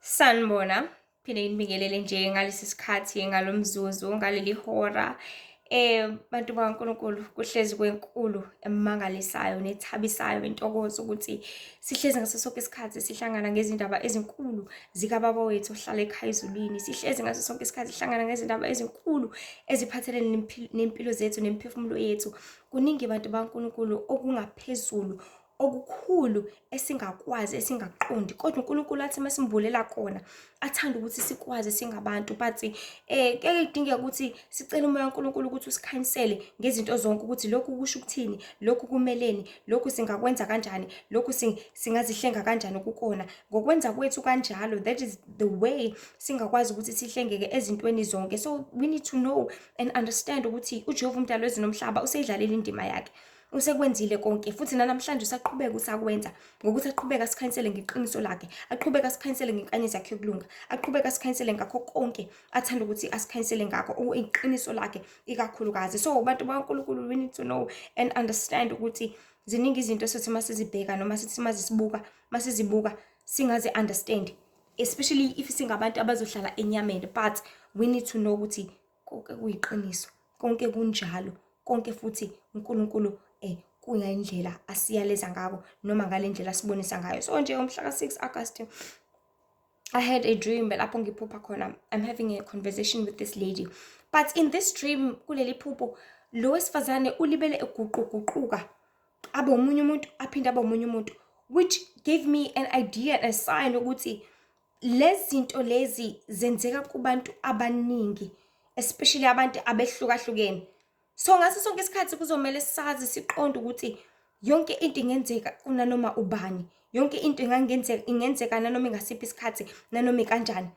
Sanibona, phinde nginibingelele nje ngalesi sikhathi, ngalo mzuzu, ngaleli hora. Bantu bakaNkulunkulu, kuhlezi kwenkulu emangalisayo nethabisayo intokozo ukuthi sihlezi ngaso sonke isikhathi sihlangana ngezindaba ezinkulu zikaBaba wethu ohlala ekhaya ezulwini. Sihlezi ngaso sonke isikhathi sihlangana ngezindaba ezinkulu eziphathelene nempilo zethu nemiphefumulo yethu. Kuningi bantu bakaNkulunkulu okungaphezulu okukhulu esingakwazi, esingakuqondi, kodwa uNkulunkulu athi masimbulela kona athande ukuthi sikwazi singabantu. But keke kudingeka ukuthi sicele uMoya kaNkulunkulu ukuthi usikhanyisele ngezinto zonke, ukuthi lokhu kusho ukuthini, lokhu kumeleni, lokhu singakwenza kanjani, lokhu singazihlenga kanjani kukona. Ngokwenza kwethu kanjalo, that is the way singakwazi ukuthi sihlengeke ezintweni zonke. So we need to know and understand ukuthi uJehova uMdali wezulu nomhlaba useyidlalile indima yakhe. Usekwenzile konke futhi nanamhlanje usaqhubeka usakwenza ngokuthi aqhubeke asikhanyisele ngeqiniso lakhe, aqhubeke asikhanyisele ngenkanyezi yakhe yokulunga, aqhubeke asikhanyisele ngakho konke athanda ukuthi asikhanyisele ngakho, iqiniso lakhe ikakhulukazi. So bantu bakaNkulunkulu, we need to know and understand ukuthi ziningi izinto esithi masizibheka noma sithi masisibuka, masizibuka singazi understand, especially if singabantu abazohlala enyameni, but we need to know ukuthi konke kuyiqiniso, konke kunjalo, konke futhi uNkulunkulu kuyindlela asiyaleza ngako noma ngale ndlela asibonisa ngayo. So nje ngomhla ka-6 August I had a dream lapho ngiphupha khona I'm having a conversation with this lady, but in this dream, kuleli phupho, lo wesifazane ulibele eguquguquka, abe omunye umuntu, aphinde abe omunye umuntu, which gave me an idea, a sign ukuthi lezi zinto lezi zenzeka kubantu abaningi, especially abantu abehlukahlukene. So ngaso sonke isikhathi kuzomele sazi, siqonde ukuthi yonke into ingenzeka kunanoma ubani, yonke into ingangenzeka, ingenzeka nanoma ingasiphi isikhathi, nanoma ikanjani,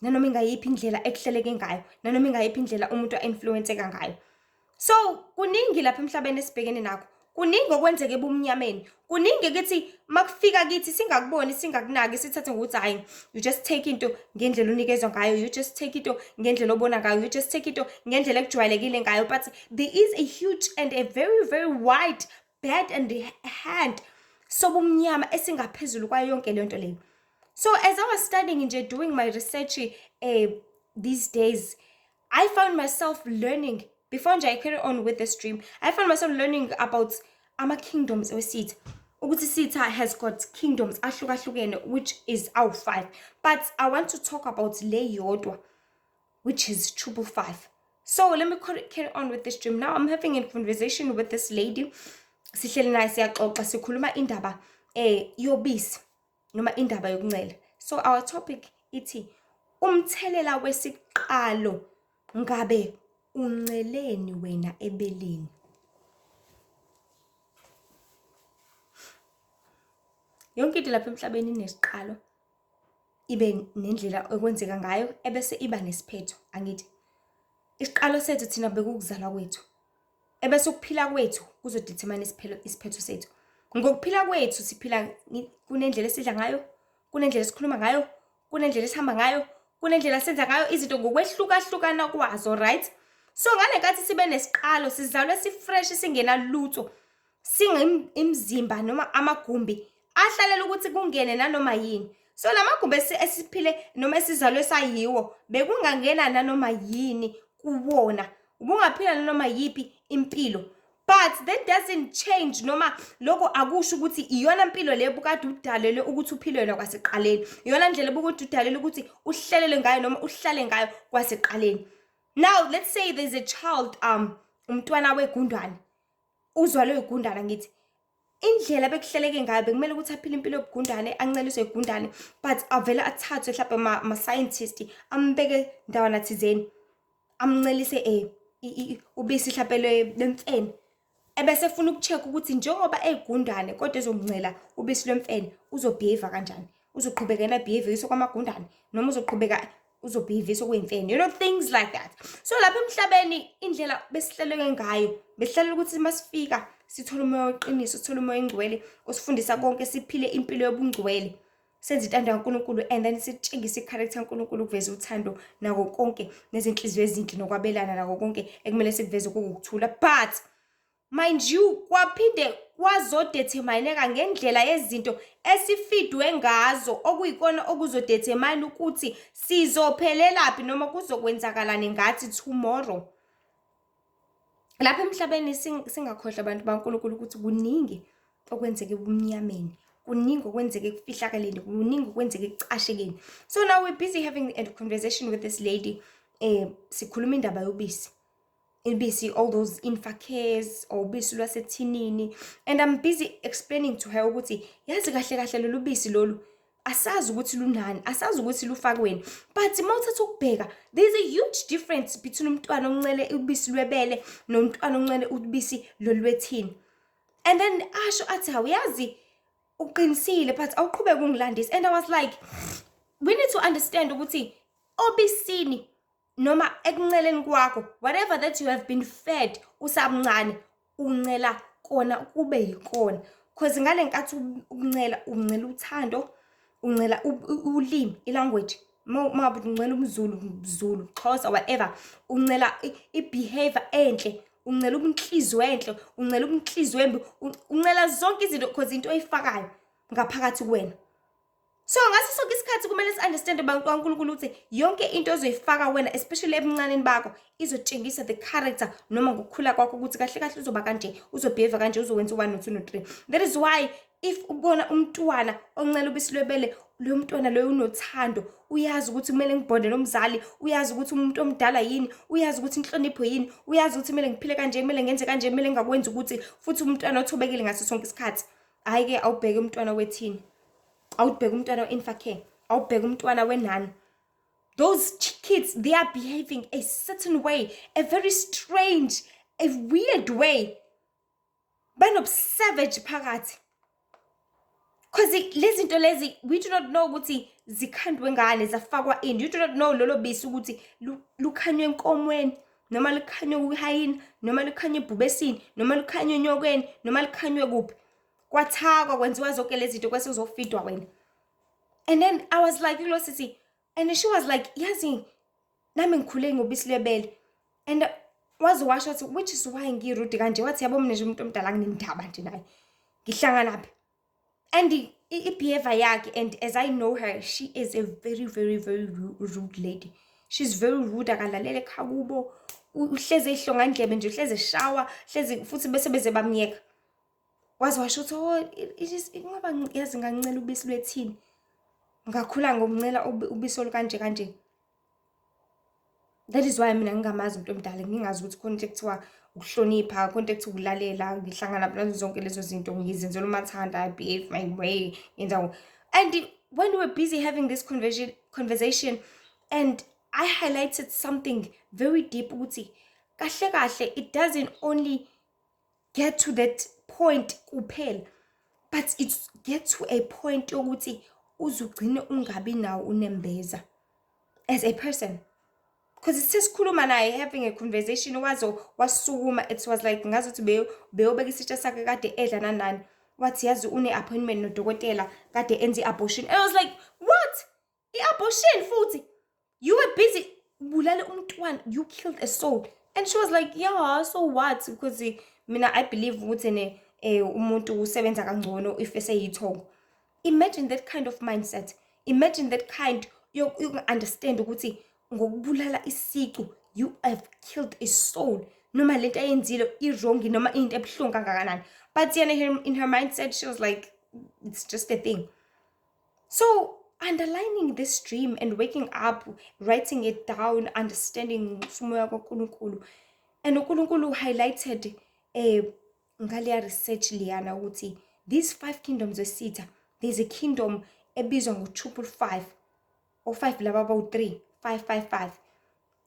nanoma ingayiphi indlela ekuhleleke ngayo, nanoma ingayiphi indlela umuntu a-influence-eka ngayo. So kuningi lapha emhlabeni esibhekene nakho, kuningi okwenzeka ebumnyameni, kuningi kithi makufika kithi singakuboni, singakunaki, sithathe ngokuthi hhayi, you just take into ngendlela unikezwa ngayo, you just take into ngendlela obona ngayo, you just take into ngendlela ekujwayelekile ngayo. But there is a huge and a very very wide bad and hand sobumnyama esingaphezulu kwayo yonke leyo nto leyo. So as I was studying nje, doing my research these days, I found myself learning, before nje I carry on with this dream, I found myself learning about ama-kingdoms wesitha, ukuthi sitha has got kingdoms ahlukahlukene, which is our 5, but I want to talk about le yodwa, which is 555. So let me carry on with this dream. Now I'm having a conversation with this lady, sihleli naye siyaxoxa, sikhuluma indaba yobisi noma indaba yokuncela. So our topic ithi umthelela wesiqalo, ngabe unceleni wena ebeleni? Yonke into lapha emhlabeni inesiqalo, ibe nendlela okwenzeka ngayo, ebese iba nesiphetho. Angithi isiqalo sethu thina bekukuzalwa kwethu, ebese ukuphila kwethu kuzodetermine isiphetho sethu. Ngokuphila kwethu siphila, kunendlela esidla ngayo, kunendlela esikhuluma ngayo, kunendlela esihamba ngayo, kunendlela senza ngayo izinto ngokwehlukahlukana kwazo, right? So ngale nkathi sibe nesiqalo, sizalwe si-fresh, singenalutho, singimzimba noma amagumbi ahlalela ukuthi kungene nanoma yini. So la magumbi esiphile noma esizalwe sayiwo, bekungangena nanoma yini kuwona, ubungaphila nanoma yiphi impilo. But that doesn't change, noma lokho akusho ukuthi iyona mpilo le bukade udalelwe ukuthi uphile yona kwasekuqaleni, iyona ndlela bukade udalelwe ukuthi uhlelele ngayo noma uhlale ngayo kwasekuqaleni. Now let's say there's a child, umntwana wegundwane, uzwalwe igundane. Ngithi indlela bekuhleleke ngayo bekumele ukuthi aphile impilo yobugundane, anceliswe igundane, but avele athathwe mhlawumbe ma-scientist, ambeke ndawana thizeni, amncelise ubisi mhlawumbe lwemfene, ebese efuna uku-check ukuthi njengoba eyigundane kodwa ezomncela ubisi lwemfene, uzobehave kanjani, uzoqhubeka yena behave kwamagundane noma uzoqhubeka uzobehave okwemfene, things like that. So lapha emhlabeni indlela besihleleke ngayo, besihlelele ukuthi masifika sithole umoya weqiniso, sithole umoya engcwele osifundisa konke, siphile impilo yobungcwele, senze intando kaNkulunkulu, and then sitshengise i-character kaNkulunkulu, ukuveza uthando nako konke, nezinhliziyo ezinhle, nokwabelana nako konke ekumele sikuveze kuwukuthula. But mind you, kwaphinde Kwazodetermineka ngendlela yezinto esifidwe ngazo, okuyikona okuzodetermine ukuthi sizophelelaphi noma kuzokwenzakalani ngathi tomorrow. Lapha emhlabeni, singakhohlwa, abantu baNkulunkulu, ukuthi kuningi okwenzeka ebumnyameni, kuningi okwenzeka ekufihlakaleni, kuningi okwenzeka ekucashekeni. So now we're busy having a conversation with this lady, sikhuluma indaba yobisi, ibisi, all those Infacares or ubisi lwasethinini, and I'm busy explaining to her ukuthi yazi kahle kahle lolu bisi lolu asazi ukuthi lunani, asazi ukuthi lufakweni, but uma uthatha ukubheka, there's a huge difference between umntwana oncele ubisi lwebele nomntwana oncele ubisi lolu lwethini. And then asho athi, "Awuyazi, uqinisile, but awuqhubeke ungilandise." And I was like, we need to understand ukuthi obisini noma ekunceleni kwakho, whatever that you have been fed usamncane, uncela kona kube yikona, cause ngale nkathi ukuncela, uncela uthando, uncela ulimi, ilanguage. Uma uncela umZulu, Zulu, Xhosa, whatever, uncela i-behavior enhle, uncela ubunhliziyo enhle, uncela ubunhliziyo embi, uncela zonke izinto, cause into oyifakayo ngaphakathi kuwena. So ngaso sonke isikhathi kumele si-understande, bantu kaNkulunkulu, ukuthi yonke into ozoyifaka wena, especially ebuncaneni bakho, izotshengisa the character noma ngokukhula kwakho ukuthi kahle kahle uzoba kanje, uzobehave kanje, uzowenza u-one, no-two, no-three. That is why if ubona umntwana oncela ubisi lwebele, loyo mntwana loyo unothando, uyazi ukuthi kumele ngibonde nomzali, uyazi ukuthi umuntu omdala yini, uyazi ukuthi inhlonipho yini, uyazi ukuthi kumele ngiphile kanje, kumele ngenze kanje, kumele ngingakwenzi ukuthi, futhi umntwana othobekile ngaso sonke isikhathi. Hhayi-ke, awubheke umntwana wethini, awubheke umntwana we-Infacare, awubheke umntwana wenani. Those kids, they are behaving a certain way, a very strange, a weird way, banobusavage phakathi, cause lezi zinto lezi we do not know ukuthi zikhandwe ngani, zafakwa ini. You do not know lolo bisi ukuthi lukhanywe enkomweni noma lukhanywe kwihayini noma lukhanywe ebhubesini noma lukhanywe enyokeni noma lukhanywe kuphi, kwathakwa, kwenziwa zonke lezi zinto, kwase uzofidwa wena. And then I was like kulo sisi, and she was like, "Yazi nami ngikhule ngobisi lwebele." And waze washo wathi, "Which is why ngirude kanje." Wathi, "Yabo, mina nje umuntu omdala nginendaba nje naye, ngihlanganaphi?" And i-behavior yakhe, and as I know her, she is a very, very, very rude lady. She's very rude, akalalele ekhaya kubo, uhlezi ehlongandlebe nje, uhlezi eshawa, hlezi futhi bese beze bamyeka. Waze washo ukuthi, "Oh, it is ngoba yazi ngancela ubisi lwethini, ngakhula ngokuncela ubisi olukanje kanje. That is why mina ngingamazi umuntu omdala, ngingazi ukuthi khona into ekuthiwa ukuhlonipha, khona into ekuthiwa ukulalela, ngihlangana nazo zonke lezo zinto, ngizenzela umathanda, I behave my way, ngenza." And when we were busy having this conversation and I highlighted something very deep ukuthi kahle kahle it doesn't only get to that point kuphela, but it get to a point yokuthi uzugcine ungabi nawo unembeza as a person, because sesikhuluma naye, having a conversation, wazo wasukuma. It was like ngazuthi beyobeka isitsha sakhe kade edla nanani. Wathi yazi une-appointment nodokotela, kade enze i-abortion. And I was like, "What? I-abortion futhi? You were busy bulale umntwana, you killed a soul." And she was like, "Yeah, so what? Because mina I believe ukuthi ne umuntu usebenza kangcono if eseyithongo." Imagine that kind of mindset. Imagine that kind yoku-understand ukuthi ngokubulala isicu you have killed a soul, noma lento ayenzile i-wrong noma into ebuhlungu kangakanani, but yena in her mindset she was like, "It's just a thing." So underlining this dream and waking up, writing it down, understanding umoya kaNkulunkulu, and uNkulunkulu highlighted ngaleya research leyana ukuthi these five kingdoms wesitha, there's a kingdom ebizwa ngo-555 or five laba abawu-three, five five five.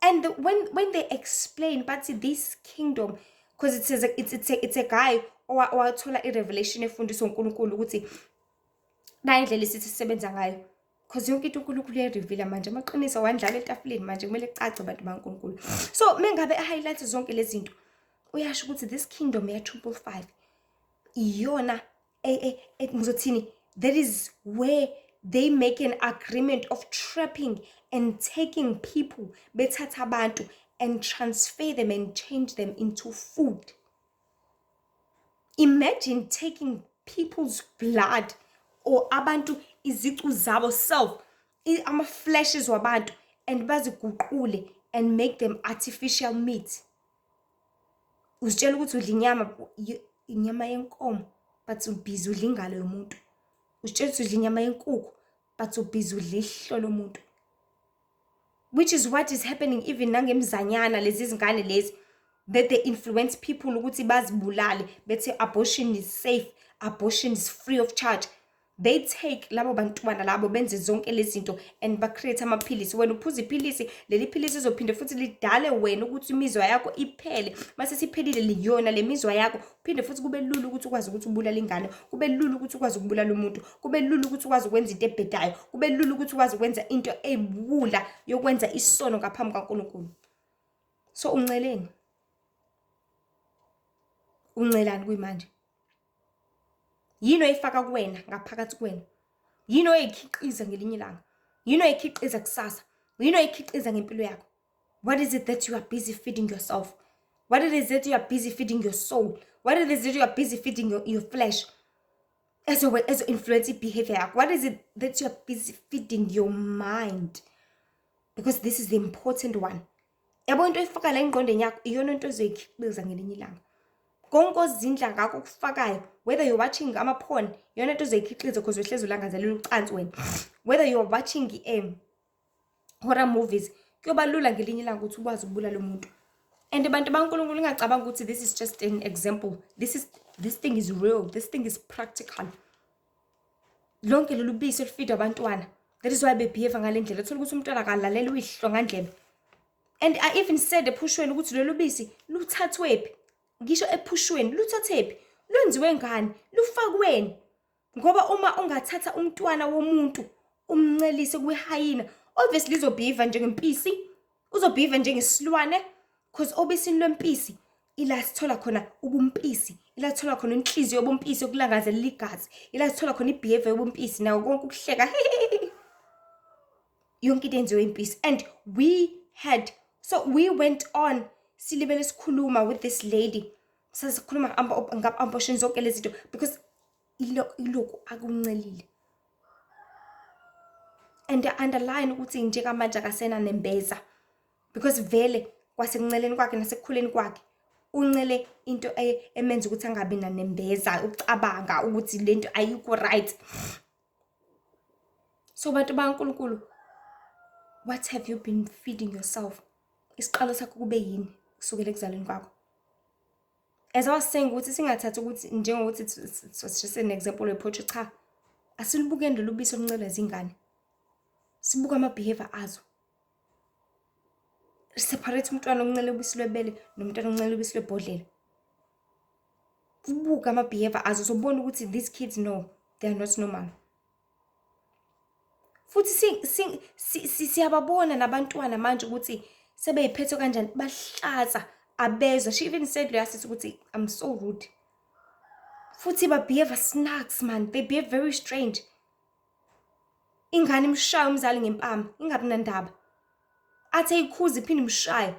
And when they explain, but this kingdom, because it says it's a guy owathola i-revelation efundiswa uNkulunkulu ukuthi nayi indlela isithi sisebenza ngayo, because yonke into uNkulunkulu uyayireveala manje, amaqiniso wandlala etafuleni manje, kumele kucace, bantu baNkulunkulu. So mengabe e-highlight zonke lezi zinto, uyasho ukuthi this kingdom ya 555 iyona ngizothini, that is where they make an agreement of trapping and taking people, bethatha abantu and transfer them and change them into food. Imagine taking people's blood or abantu izicu zabo self, ama-fleshes wabantu, and baziguqule and make them artificial meat. Uzitshela ukuthi udla inyama, inyama yenkomo, but ubhizi udla ingalo yomuntu. Uzitshela ukuthi udla inyama yenkukhu, but ubhizi udla ihlo lomuntu, which is what is happening even nangemzanyana lezi zingane lezi that they influence people ukuthi bazibulale, bethi abortion is safe, abortion is free of charge. They take labo bantwana labo, benze zonke lezi zinto and ba-create amaphilisi. Wena uphuza iphilisi, leli philisi izophinde futhi lidale wena ukuthi imizwa yakho iphele. Mase siphelile liyona le mizwa yakho, phinde futhi kube lula ukuthi ukwazi ukuthi ubulale ingane, kube lula ukuthi ukwazi ukubulala umuntu, kube lula ukuthi ukwazi ukwenza into ebhedayo, kube lula ukuthi ukwazi ukwenza into eyibuwula yokwenza isono ngaphambi kaNkulunkulu. So unceleni? Uncelani kuyimanje? Yini oyifaka kuwena, ngaphakathi kuwena? Yini oyikhiqiza ngelinye ilanga? Yini oyikhiqiza kusasa? Yini oyikhiqiza ngempilo yakho? What is it that you are busy feeding yourself? What it is that you are busy feeding your soul? What it is that you are busy feeding your flesh as influence i-behavior yakho? What is it that you are busy feeding your mind? Because this is the important one. Yabo, into oyifaka la engqondweni yakho iyona into ozoyikhiqiza ngelinye ilanga. Konke ozindla ngakho, okufakayo, whether you're watching ama-porn, iyona into ozoyikhiqiza, because uhlezi ulangazelela ucansi wena. Whether you're watching horror movies, kuyoba lula ngelinye ilanga ukuthi ukwazi ukubulala umuntu. And bantu baNkulunkulu, ungacabanga ukuthi this is just an example. This thing is real, this thing is practical. Lonke lolu bisi olufidwa abantwana, that is why be-behave ngale ndlela. Uthola ukuthi umntwana akalalela, uyihlongandlebe. And I even said ephushweni ukuthi lolu bisi luthathwephi? Ngisho ephushweni, luthathephi? Lwenziwe ngani? Lufakweni? Ngoba uma ungathatha umntwana womuntu umncelise kwi-hyena, obviously izo-behave njengempisi, uzo-behave njengesilwane, because obisini lwempisi ila sithola khona ubumpisi, ila sithola khona inhliziyo yobumpisi yokulangazelela igazi, ila sithola khona i-behavior yobumpisi nawo konke ukuhleka, yonke into enziwe impisi. And we had so we went on, silibele sikhuluma with this lady, sasikhuluma ngama-abortion, zonke lezi zinto, because iloku akuncelile. And underline ukuthi njengamanje akasena nembeza, because vele kwasekunceleni kwakhe nasekukhuleni kwakhe uncele into emenza ukuthi angabi nanembeza ucabanga ukuthi lento ayikho right. So bantu baNkulunkulu, what have you been feeding yourself? Isiqalo sakho kube yini kusukela ekuzalweni kwakho? As I was saying ukuthi singathathi ukuthi njengokuthi it was just an example we-poetry. Cha, asilubukeni lolu bisi oluncelwa zingane, sibuke ama-behavior azo. Separate umntwana oncela ubisi lwebele nomntwana oncela ubisi lwebhodlela. Ubuke ama-behavior azo, uzobona ukuthi these kids, no, they are not normal. Futhi siyababona nabantwana manje ukuthi sebeyiphethe kanjani, bahlaza, abezwa. She even said, leya sithi, ukuthi I'm so rude. Futhi ba-behave snacks, man, they behave very strange. Ingane imshaya umzali ngempama, ingabi nandaba. Athi eyikhuza, iphinde imshaye.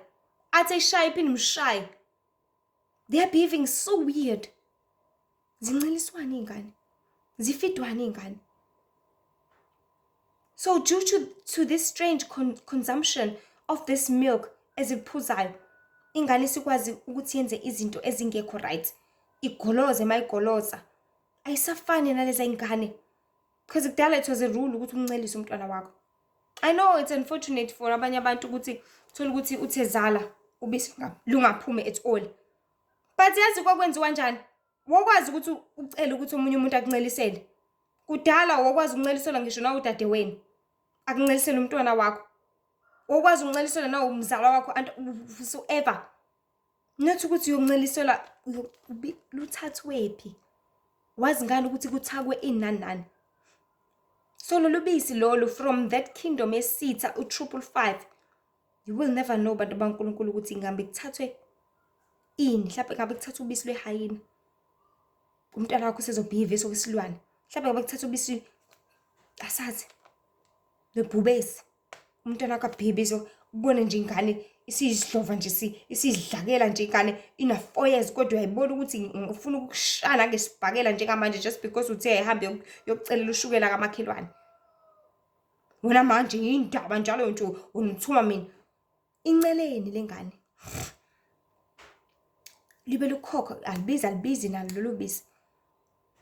Athi eyishaya, iphinde imshaye. They are behaving so weird. Zinceliswane iy'ngane? Zifidwane iy'ngane? So due to this strange consumption of this milk eziphuzayo, ingane isikwazi ukuthi yenze izinto ezingekho right. Igoloze mayigoloza, ayisafani nalezi ngane, because kudala it was a rule ukuthi umncelise umntwana wakho. I know it's unfortunate for abanye abantu ukuthi thola ukuthi uthe zala, ubisi lungaphumi at all, but yazi kwakwenziwa kanjani? Wokwazi ukuthi ucele ukuthi omunye umuntu akuncelisele. Kudala wokwazi ukuncelisela ngisho nawe udadewenu akuncelisele umntwana wakho, wokwazi ukuncelisela nawe umzala wakho and whosoever, not ukuthi uyoncelisela luthathwephi, wazi ngani ukuthi kuthakwe ini, nani nani. So lolu bisi lolu from that kingdom yesitha u-555, you will never know, bantu baNkulunkulu, ukuthi ngabe kuthathwe ini. Mhlawumbe ngabe kuthathwe ubisi lwe-hyena, umntwana wakho usezo-behave okwesilwane. Mhlawumbe ngabe kuthathwe ubisi, asazi, lwebhubesi, umntwana wakho a-behave. Ubone nje ingane isiyisidlova nje, isiyidlakela nje ingane ina-4 years, kodwa uyayibona ukuthi ngifuna ukukushaya ngesibhakela njengamanje just because uthe ayihambe yokucelela ushukela kamakhelwane. Wena manje yindaba njalo nje unithuma mina. Inceleni lengane. Libe lukhokho, alibizi, alibizi nalo lolu bisi.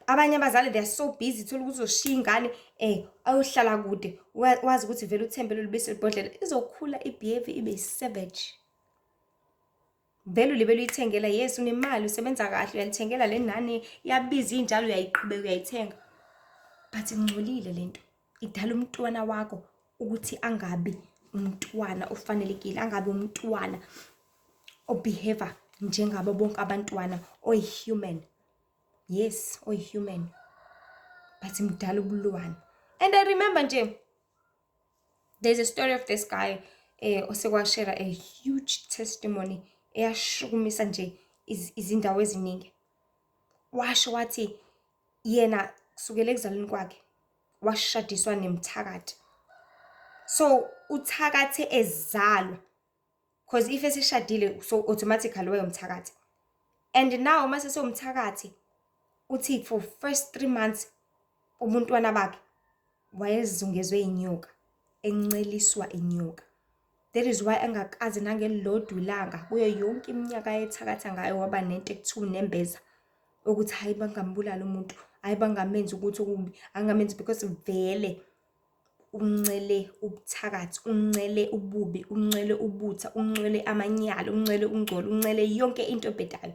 Abanye abazali, they are so busy, thola ukuthi uzoshiya ingane ayohlala kude, wazi ukuthi vele uthembe lolu bisi elibhodlela, izokhula i-behave ibe savage. Vele ulibe luyithengela, yes, unemali, usebenza kahle, uyalithengela le nani, iyabiza injalo, uyayiqhubeka uyayithenga. But ingcolile lento. Idala umntwana wakho ukuthi angabi umntwana ofanelekile, angabi umntwana o-behave njengabo bonke abantwana, oyi-human. Yes, oyi-human. But imdala ubulwane. And I remember nje, there's a story of this guy osekwashare a huge testimony eyashukumisa nje izindawo eziningi. Washo wathi yena kusukela ekuzalweni kwakhe washadiswa nemthakathi. So uthakathe ezalwa, because if eseshadile, so automatically wayomthakathi. And now mase sewumthakathi, uthi for first 3 months ubuntwana bakhe wayezungezwe inyoka, enceliswa inyoka. That is why engakaze nangelilodwa ilanga kuyo yonke iminyaka ayethakatha ngayo waba nento ekuthiwa unembeza, ukuthi hayi, bangambulala umuntu, hayi, bangamenzi ukuthi okubi, angamenzi, because vele uncele ubuthakathi, uncele ububi, uncele ubutha, uncele amanyala, uncele ungcolo, uncele yonke into ebhedayo.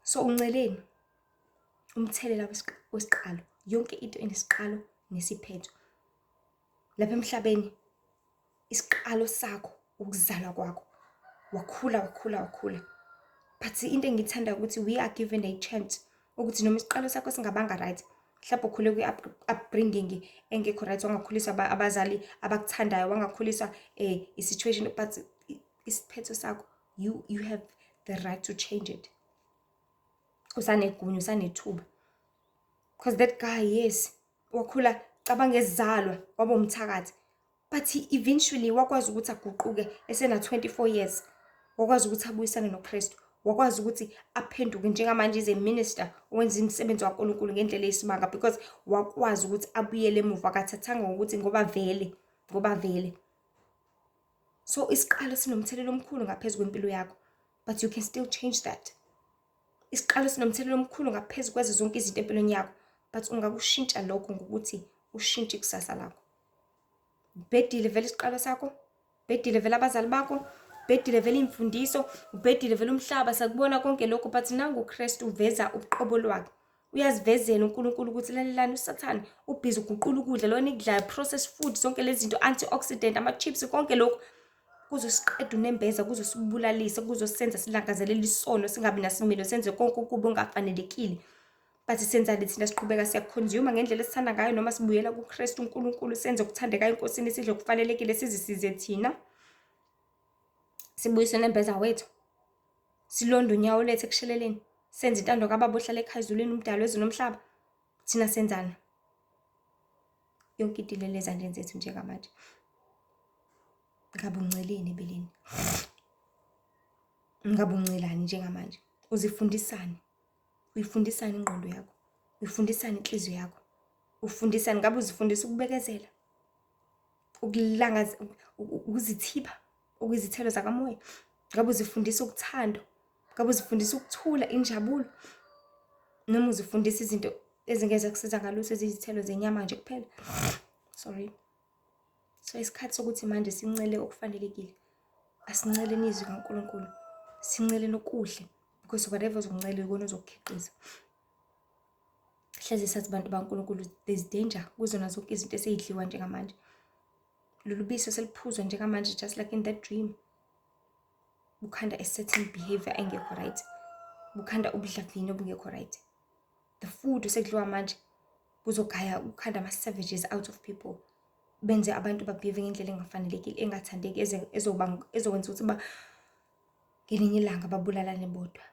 So unceleni? Umthelela wesiqalo. Yonke into inesiqalo nesiphetho. Lapha emhlabeni isiqalo sakho ukuzalwa kwakho. Wakhula, wakhula, wakhula. But into engiyithanda ukuthi we are given a chance ukuthi noma isiqalo sakho singabanga right, mhlawumbe ukhule kwi-upbringing engekho right, wangakhuliswa abazali abakuthandayo, wangakhuliswa i-situation, but isiphetho sakho, you have the right to change it. Usanegunya, usanethuba. Because that guy, yes, wakhula, cabanga ezalwa waba umthakathi, but he eventually wakwazi ukuthi aguquke esena 24 years, wakwazi ukuthi abuyisane noKristu, wakwazi ukuthi aphenduke. Njengamanje is a minister, owenza imisebenzi waNkulunkulu ngendlela eyisimanga, because wakwazi ukuthi abuyele emuva, akathathanga ngokuthi ngoba vele, ngoba vele. So isiqalo sinomthelela omkhulu ngaphezu kwempilo yakho, but you can still change that. Isiqalo sinomthelela omkhulu ngaphezu kwazo zonke izinto empilweni yakho, but ungakushintsha lokho ngokuthi ushintshe ikusasa lakho. Ubhedile vele isiqalo sakho, ubhedile vele abazali bakho, ubhedile vele imfundiso, ubhedile vele umhlaba, sakubona konke lokho, but nangu uKristu uveza uqobo lwakhe. Uyazivezela uNkulunkulu ukuthi lalelani, uSathane ubhizi uguqula ukudla lona ikudlayo, processed food, zonke lezi zinto, antioxidant, ama-chips, konke lokhu kuzosiqeda unembeza, kuzosibulalisa, kuzosenza silangazelele isono, singabi nasimilo, senze konke okubi okungafanelekile. But senzani thina? Siqhubeka siyaconsume ngendlela esithanda ngayo, noma sibuyela kuKristu uNkulunkulu, senze okuthandekayo eNkosini, sidle okufanelekile, sizisize thina, sibuyise unembeza wethu, silonde unyawo lethu ekusheleleni, senze intando kaBaba ohlala ekhaya ezulwini, umdali wezulu nomhlaba. Thina senzani? Yonke into ilele ezandleni zethu njengamanje. Ngabe unceleni ebeleni? Ngabe uncelani njengamanje? Uzifundisani? Uyifundisani ingqondo yakho? Uyifundisani inhliziyo yakho? Ufundisani? Ngabe uzifundisa ukubekezela, ukulangaza, ukuzithiba, okuyizithelo zakamoya? Ngabe uzifundisa ukuthando? Ngabe uzifundisa ukuthula, injabulo? Noma uzifundisa izinto ezingeze kusiza ngalutho, eziyizithelo zenyama nje kuphela? Sorry. So isikhathi sokuthi manje sincele okufanelekile. Asinceleni izwi kaNkulunkulu, sinceleni okuhle, because whatever ozokuncela ikona ozokukhiqiza. Hlezi sathi bantu baNkulunkulu, there's danger kuzona zonke izinto eseyidliwa njengamanje. Lolu bisi seliphuzwa njengamanje, just like in that dream, bukhanda a certain behavior engekho right, bukhanda ubudlavini obungekho right. The food osekudliwa manje buzogaya ukhanda ama-savages out of people, benze abantu babehave ngendlela engafanelekile, engathandeki, ezokwenza ukuthi ba ngelinye ilanga babulalane bodwa.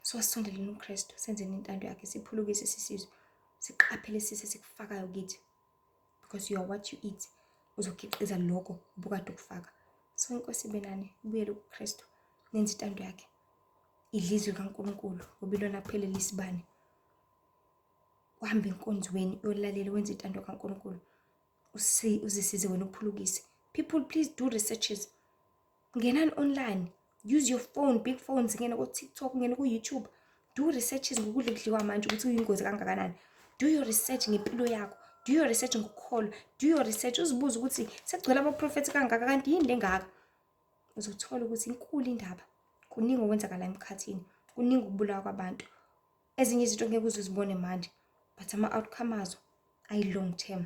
So asisondeleni uKristu, senzeni intando yakhe, siphulukise, sisizwe, siqaphele sise esikufakayo kithi, because you are what you eat. Uzokhiqiza lokho obukade ukufaka. So inkosi ibe nani, ibuyele kuKristu, nenze intando yakhe. Idla izwi likaNkulunkulu ngoba ilona kuphela elisibane. Uhambe enkonzweni uyolalela wenze intando kaNkulunkulu. Uzisize wena uphulukise. People, please do researches. Ngenani online. Use your phone, big phones, ngena ku-TikTok, ngena ku-YouTube. Do researches ngokudla okudliwa manje ukuthi uyingozi kangakanani. Do your research ngempilo yakho. Do your research ngokukholwa. Do your research uzibuze ukuthi sekugcwele abaprofethi kangaka kanti yini lengaka. Uzothola ukuthi inkulu indaba. Kuningi okwenzakala emkhathini. Kuningi ukubulawa kwabantu. Ezinye izinto ngeke uze uzibone manje, but ama-outcome azo ayi-long term.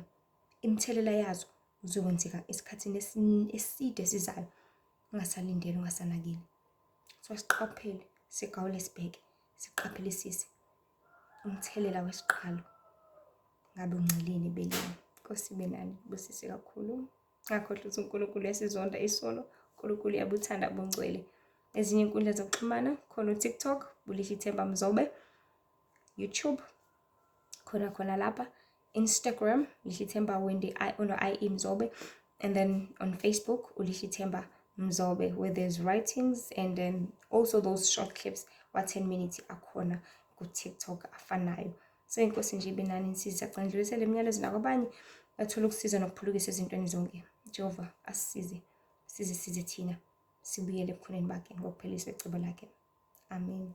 Imithelela yazo uzokwenzeka esikhathini eside esizayo, ungasalindele, ungasanakile. So siqaphele, sigawule, sibheke, siqaphelisise umthelela wesiqalo ngabe unceleni ebeleni. Nkosi ibe nani, busise kakhulu. Ngakhohlwa ukuthi uNkulunkulu uyasizonda isono, uNkulunkulu uyabuthanda ubungcwele. Ezinye inkundla zokuxhumana khona uTikTok, Bulihle Ithemba Mzobe, YouTube khona khona lapha, Instagram Lihle Themba Wendy I ono I E Mzobe, and then on Facebook uLihle Themba Mzobe, where there's writings and then also those short clips wa 10 minutes akhona ku TikTok afanayo. So inkosi nje ibe nani, nisiza candlulisele imiyalezo nakwabanye bathole ukusiza nokuphulukisa ezintweni zonke. Jehova asisize, size size thina sibuyele ebukhoneni bakhe ngokuphelisa icebo lakhe. Amen.